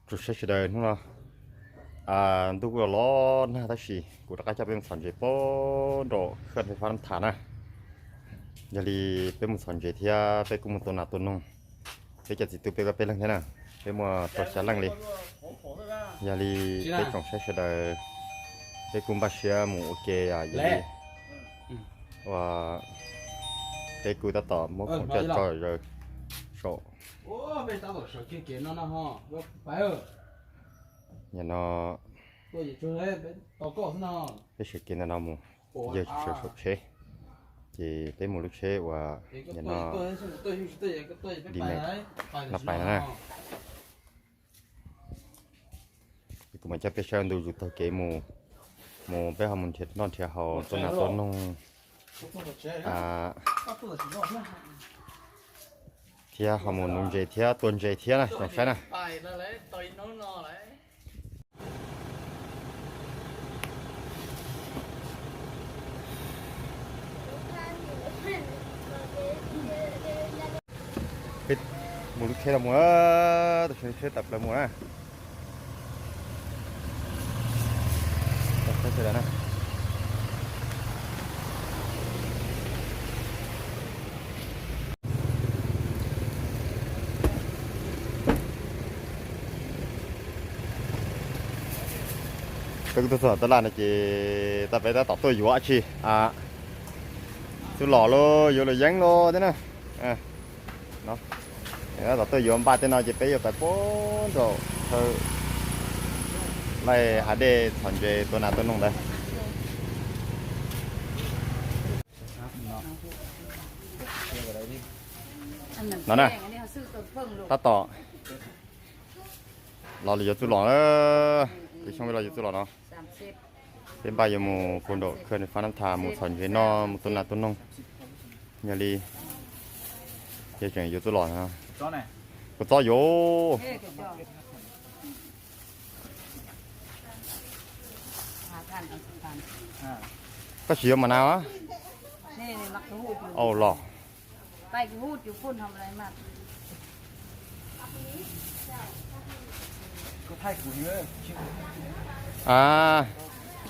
Tsoom saib sawv daws, hnub no ntuj kuj los los nag tab sis kuv rov qab coj peb mus txhom ntses pem nraum khaj fais fab Nab Thas na. Yog li peb mus txhom ntses thiab peb kuj mus tua nas tua noog. Peb cov txiv tub peb kuj peb leeg thiab na, peb muaj rau xya leej li. Yog li peb tsoom saib sawv daws, peb kuj npaj siab mus ua ke yom, yog li ua peb kuj tab tom muab khoom coj tso zaws saum. Nim no peb sawv kev ntawm no mus, yawg tsis sawv saum tsheb, ces peb mus lub tsheb uas nim no di me no pais no na. Kuv mam coj peb saib ntu zus taug kev mus, mus peb ho mus nrhiav noj nrhiav haus tua nas tua noog thiab ho mus nuv ntses thiab tua ntses thiab na tsoom saib na. Peb mus lub tsheb los mus, tam sim no lub tsheb tawm plaws mus na. Peb kuj tuaj txog tom taj laj no ces tab peb tab tom tuaj yuav tsi, txuj lom los yuav luam yeeb los thiab na. Tab tom tuaj yuav npaj tej no ces peb yuav pais pem nraum chaw laij hav dej txhom ntses tua nas tua noog ntawd. No na, tab tom los yuav txuj lom, peb xyoob peb los yuav txuj lom no. Peb npaj yuav mus pem nraum khaj fab Nab Thas mus txhom ntses noj mus tua nas tua noog. Yog li yog tseem yuav txuj lom no, kuv txob yuav. Koj tsis yuav mas na. Au los.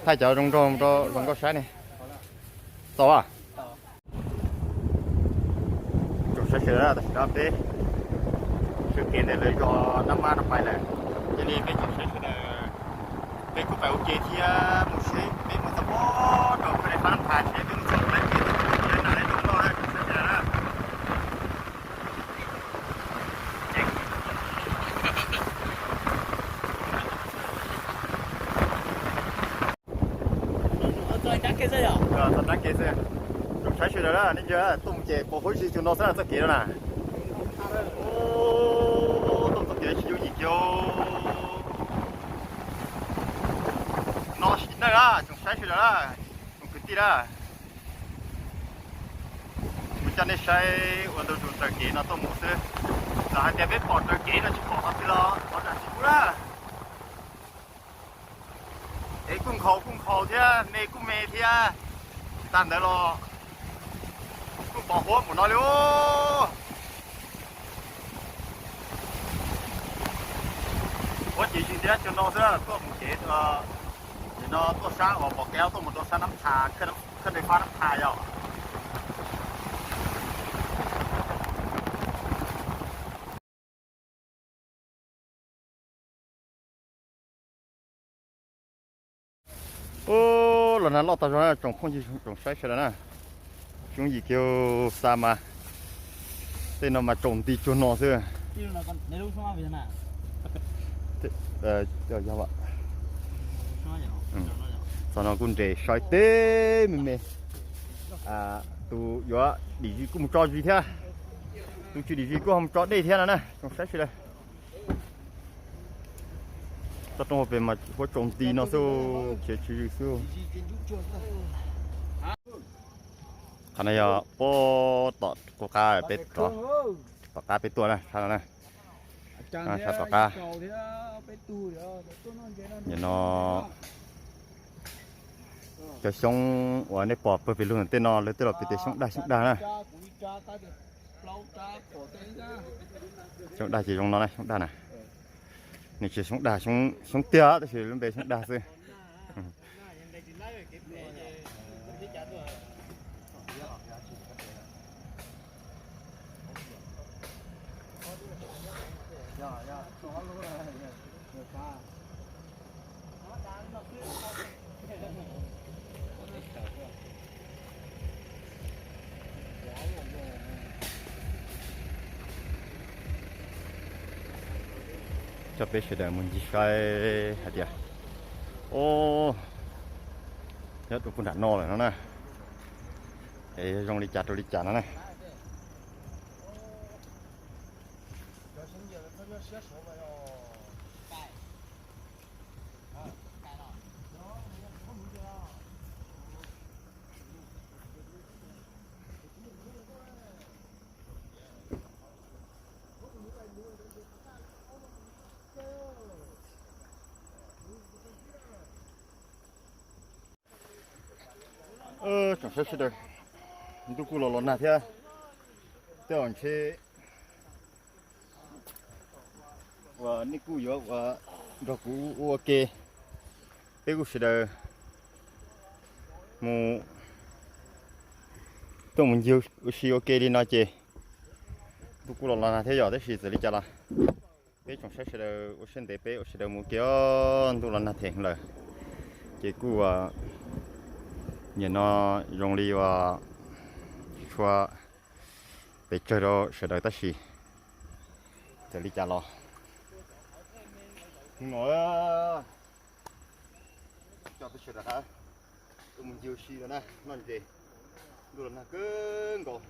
Thaij cov zoo nraug rau zoo nkauj saib ne. Tau. Tsoom saib sawv daws, tam sim no peb sawv kev ntawm lawv zos Nab Mab no pais lawm. Yog li peb tsoom saib sawv daws, peb kuj pais ua ke thiab mus seb peb mus txog pem rau khaj fab Nab Thas seb peb mus txog lawv kev tau lawv nas lawv noog no na tsoom saib sawv daws na. Txog dab kev xwb. Tsoom saib sawv daws na, nej ntsia tuaj mus ces quas huab zis cuag no xwb na txoj kev no na. Tuaj txoj kev tsis yooj yim kiag. No sim neej na tsoom saib sawv daws na, tsoom kwv tij na. Kuv coj nej saib ua ntu zus raws kev no tuaj mus xwb. Txawm hais tias peb pom raws kev no tsis pom qhov twg los thov zam txim pub na. Kev kuj nkhaus kuj nkhaus thiab me kuj me thiab. Tsis tas ntawd los kuj pos huab npaum no li. Huab ces zis thiab cuag no xwb, tuaj mus kev, nim no tuaj sab uas pom kev tuaj mus rau sab Nab Thas, khaj fab Nab Thas yom. Ub, los nag loj tag zog na tsoom phooj ywg tsoom saib sawv daws na. Tsis yooj yim kiag xa mas, tej no mas tsaus nti cuag no xwb. Txog no kuj nres saib teb me me. Tus yuav dim zis kuj mus tso zis thiab, tus tsis dim zis kuj ho mus tso dej thiab no na tsoom saib sawv daws. Toj roob hauv pes mas huab tsaus nti no xwb, khiav tsis zwm xwb. Qhov no yog puag tom qub qab peb, tom qab peb tuaj na, sab no na. Sab tom qab. Nim no cov xyoob uas nej pom pawg pes lug ntawm tej no lawv tej los pem tias xyoob dag xyoob dag na. Xyoob dag ces zoo no na, xyoob dag na. Nws tsis xyoob dag, xyoob tiag tab sis lub npe xyoob dag xwb. Coj peb sawv daws mus ncig saib hais tias, o, nyob rau puag nram no lawm no na, es zoo li cas rau li cas no na. Tsoom saib sawv daws, ntuj kuj los los nag thiab, tej zaum ntshe uas nej kuj yuav ua nrog kuv ua ke, peb kuj sawv daws mus tuaj mus ncig ua si ua ke li no ces ntuj kuj los los nag thiab yom, tab sis txawm li cas los peb tsoom saib sawv daws ua siab ntev peb ua sawv daws mus ke os, ntuj los nag them lawm. Ces kuj ua, nim no zoo li uas tsis tshua pes tsawg rau sawv daws tab sis txawm li cas los no coj peb sawv daws tuaj mus ncig ua si no na, noj ntses, ntuj los nag kawg nkaus,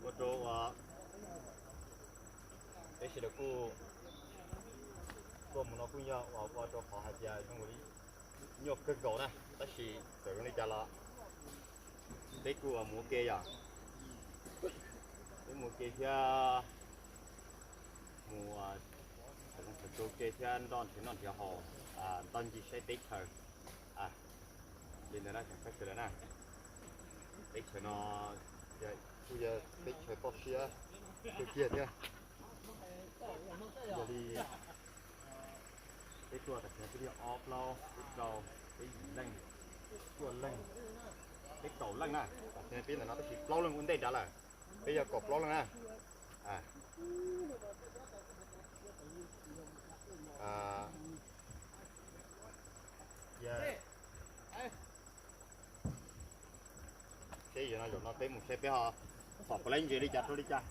ua rau uas peb sawv daws kuj tuaj mus no kuj yog uas ua rau qhov hais tias zoo li nyuaj kawg nkaus na, tab sis txawm zoo li cas los peb kuj mus ua ke yom, peb mus ua ke thiab mus txhawm loo txhawm tus ua ke thiab nroj nrhiav noj nrhiav haus, nroj ncig saib teb chaws li ntawd na tsoom saib sawv daws na. Teb chaws no kuj yog teb chaws toj siab kawg kiag thiab. Yog li peb tuaj tam sim no peb yog ob plaub peb rau peb yim leej, cuaj leej, peb kaum leej na. Tam sim no peb ntawm no tab sis plaub leej ua ntej nrad lawm, peb yog kaum plaub leej na. Seb zaum no peb mus seb peb ho pom puas laib ntses li cas rau li cas.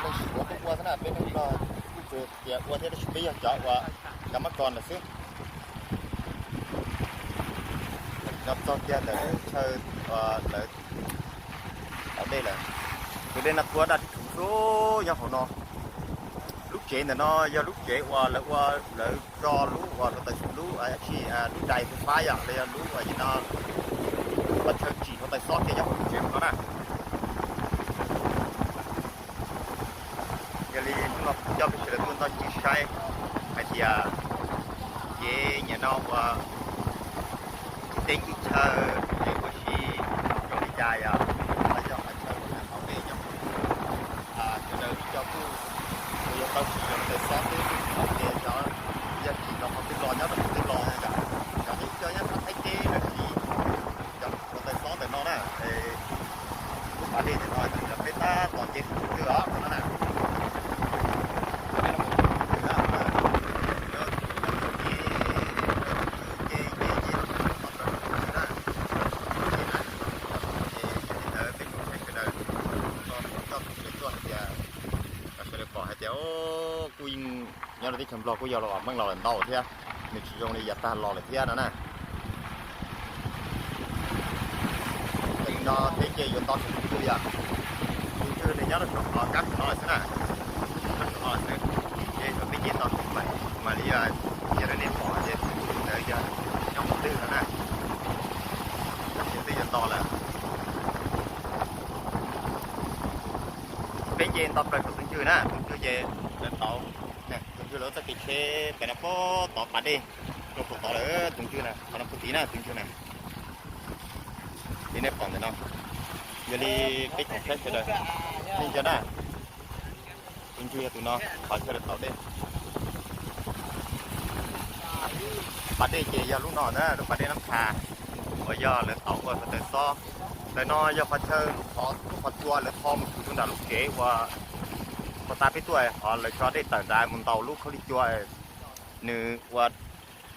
Suav tuaj ua xwb na, peb neeg Nplog kuj tsuas tias ua thiab tab sis peb yog cov uas cov mab ko ntawd xwb. Nyob txog kiag ntawm chaw lawv tau dej lawm, tus dej no tuaj daj rhuv xwb nyob hauv no. Lub tsev ntawm no yog lub tsev uas lawv ua, lawv tso lub uas hluav taws, lub, lub dais fais fab yom, los yog lub uas no, lub qhov chaw tsim hluav taws xob kiag nyob hauv lub tsev no na. Yog li hnub no kuv coj peb sawv daws tuaj ntoj ci saib hais tias kev nyiam no uas ncig teb ncig chaw es ua si zoo li cas yom, los yog qhov chaw uas nws hauv pes nyob, sawv daws ib co kuj uas yog tau tsim hluav taws xob xwb, ces cov yog tsim rau qhov twg los nyob rau qhov twg los yom, cov ib co nyob rau Thaib teb los sis cov hluav taws xob ntawm no na, lub pas dej ntawm no ces peb tab tom nce tus twg os no na. Peb tsoom saib sawv daws, coj sawv daws tuaj hais tias, kom sawv daws pom hais tias kuj yeej nyob rau teb chaws Nplog kuj yog los meej los lawm ntau thiab, nws tsis zoo li yav tag los lawm thiab no na. Teem no thiab ces yuav nto saum tus ntsuj yom, tus ntsuj nws nyob rau saum qhov kab no xwb na, saum no xwb. Ces thaum peb nce nto saum mas li yog, yog nej pom ces tus ntsuj ntawd yog nyob qhov twg no na, ces twb yuav nto lawm. Peb nce nto plaws saum tus ntsuj na, tus ntsuj ces lawv tau, tus ntsuj lawv txoj kev tsheb pem no puag tod pas dej, rau puag tod lawm tus ntsuj na, qhov no puag tid na tus ntsuj na. Li nej pom ntawm no, yog li peb tsoom saib sawv daws, nej nco na, tus ntsuj yog tus no, qhov chaw lawv tau dej. Pas dej ces yog lub no na, lub pas dej Nab Tha uas yog lawv tau ua hluav taws xob. Ntawm no yog qhov chaw lub qhov, lub qhov tsua lawv tho mus tshwm rau nram lub tsev uas puag ta peb tuaj, ho lawv tso dej tawm nrad mus ntaus lub khaub lig cua, nws ua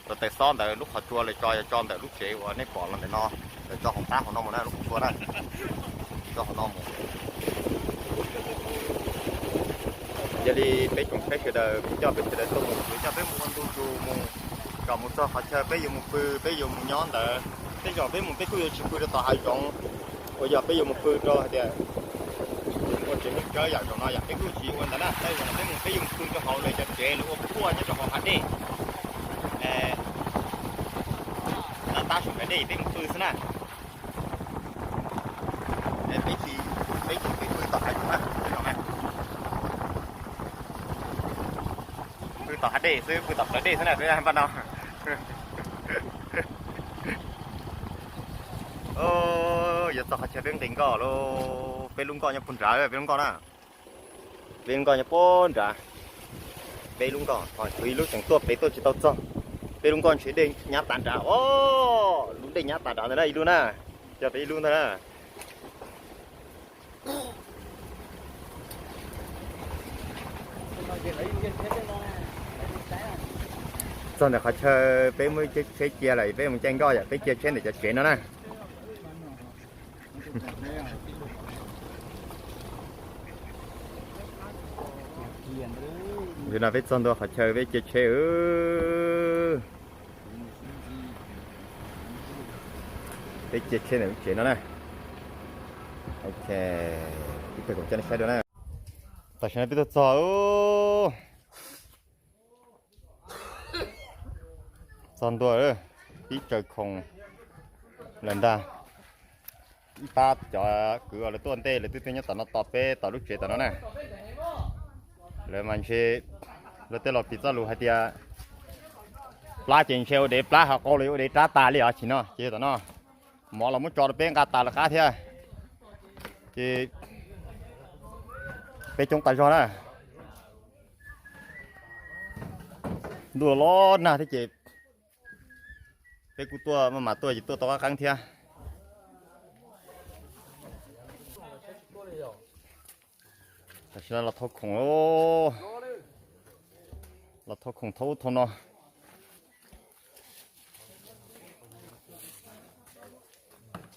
hluav taws xob ntawd lub qhov tsua lawv tso yog tso ntawm lub tsev uas nej pom los ntawm no, lawv tso hauv qab hauv no mus na, lub qhov tsua na, tso hauv no mus. Yog li peb tsoom saib sawv daws, kuv coj peb sawv daws tuaj mus, kuv coj peb mus ua ntu zus mus, kom mus txog qhov chaw peb yuav mus pw, peb yuav mus nyob ntawd. Tej zaum peb mus peb kuj yuav tsis pw rau tom hav zoov, uas yog peb yuav mus pw rau hais tias ua tsev neeg tsawb yam zaum no yom, peb kuj tsis ua ntawd na. Tej zaum no peb mus peb yuav mus pw rau hauv lawv cov tsev lawv ua puag nyob rau hauv hav dej, tab tab saum hav dej peb mus pw xwb na. Peb tsis, peb tsis pw tom hav zoov na, pw tom hav dej xwb, pw tom plawv dej xwb na peb npaj no. Yuav txog qhov chaw peb nqis nkoj lauj, peb lub nkoj nyob puag nrad, peb lub nkoj na. Peb lub nkoj nyob puag nrad, peb lub nkoj ho tshuav ib lub tseem tuaj pem tuaj tsis tau txog. Peb lub nkoj ntshe dej nyab tas nrad, o, lub dej nyab tas nrad ntag na, ib lub na, coj peb ib lub ntag na. Txog ntawm qhov chaw peb muab tsheb cia lawm, peb mus caij nkoj yom, peb cia tsheb ntawm cov tsev no na. Nim no peb txog ntua qhov chaw peb cia tsheb. Peb cia tsheb ntawm lub tsev no na. Ok, ib pliag kuv coj nej saib dua na. Tam sim no peb tuaj txog, txog ntua, tib tsaws khoom lawm ntag. Ib pab cov kwv uas lawv tuaj ntej lawv twb tuaj nyob tom no tos peb tom lub tsev tom no na. Lawv mas ntshe lawv tej laus piv txoj lus hais tias plab ces ntshe ua dev plab, ho qau los yuav ua dev rab tas li os. Tam sim no ces tom no mov los muab tso rau peb nqa tas lawv qab thiab. Ces peb coob tas zog na. Ntuj los nag thiab ces peb kuj tuaj maj mam tuaj ces tuaj tau qab qeeb thiab. Tam sim no los thau khoom, los thau khoom thau ub thau no.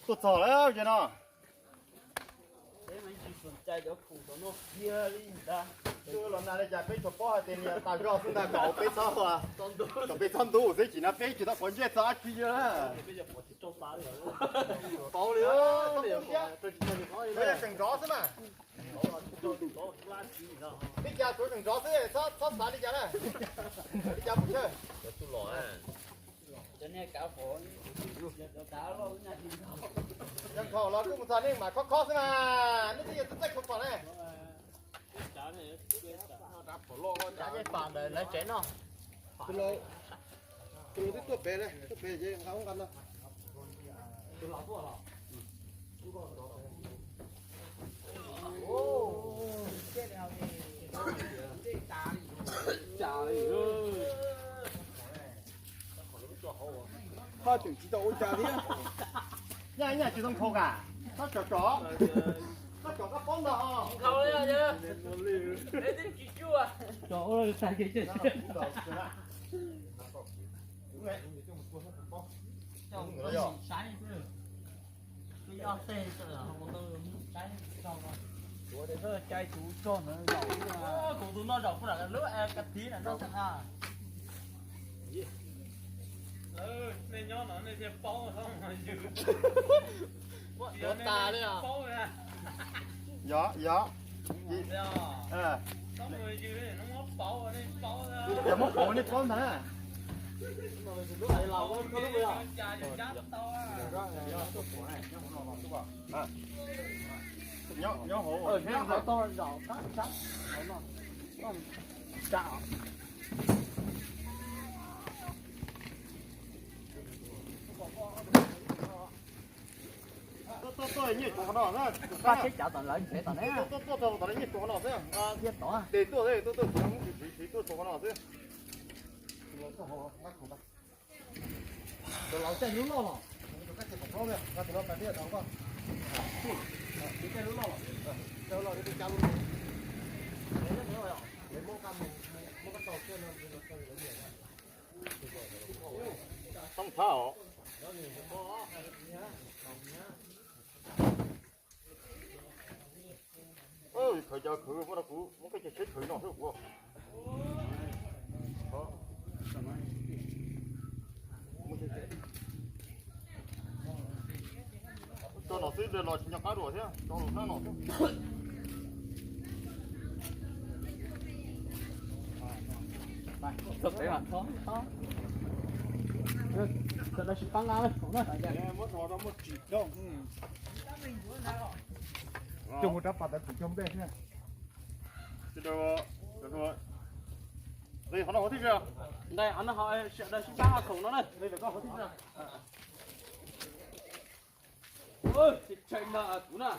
Tuaj txog lawm no. Cov khum tau noj kiag li ntag. Los nag li cas peb tsuas paub hais tias nws tas zog xwb ntag, kom peb txhob, kom peb txhob ntub xwb, tsis na peb tsis tau quav ntsej txog dab tsi li. Pauv li, tseem nrov xwb mas. Li cas tsuav tseem nrov xwb, txhob xav li cas na. Li cas mus tsawg. Cov niag kav fo, cov kav loj, cov kav los kuj mus txog nej mam khob khob xwb mas, nej twb yog tus txaij khuv pom ne. Cov nej pom ntawd lawv tsev no. Tus twb tuaj pem, tuaj pem ces nqa ub nqa no. Koj tseem tsis tau ua cas thiab. Nyaj nyaj tsis tau nkhaus kam, txhob tsom tsom, txhob tsom koj paub ntag os. Kuv tus no zaum kuj lam lub ka tiv na no xwb na. Nej nyob no nej thiaj paub, tuav tas li os. Yog, yog. Yog muab pauv nej paub ntag. Nyob hauv, nyob hauv tog zaum qab sab hauv no. Tuaj tuaj tuaj nyiaj tsuav qhov no na. Pab tsheb cav tom lawv ntsev tom ne. Tuaj tuaj tuaj tom nyiaj tsuav qhov no xwb. Thiab tod. Tes tuaj xwb, tuaj tuaj tsuav siv siv tuaj tsuav qhov no xwb. Cov laus caij lub loj los, cov kab ces kom plaub na, tus no pais peb yog tau koj. Caij lub loj los, caij lub loj, caij lub loj. Toob tshab os. Khawv cov khawv muab rau kuv, muab koj cov tsheb khawv no xwb kuv. Tso no xwb, los tsis nco qab dua thiab, tso los sab no xwb. Txog pem mas txhob txhob. Sawv daws sib pab nqa na. Muab no rau muaj tsis doo. Coj mus rab pas tawv kuv cog npej thiab. Qhov no hauv thiab, ntawm no sawv daws sib pab nqa khoom no na. Tshee mas kuv na.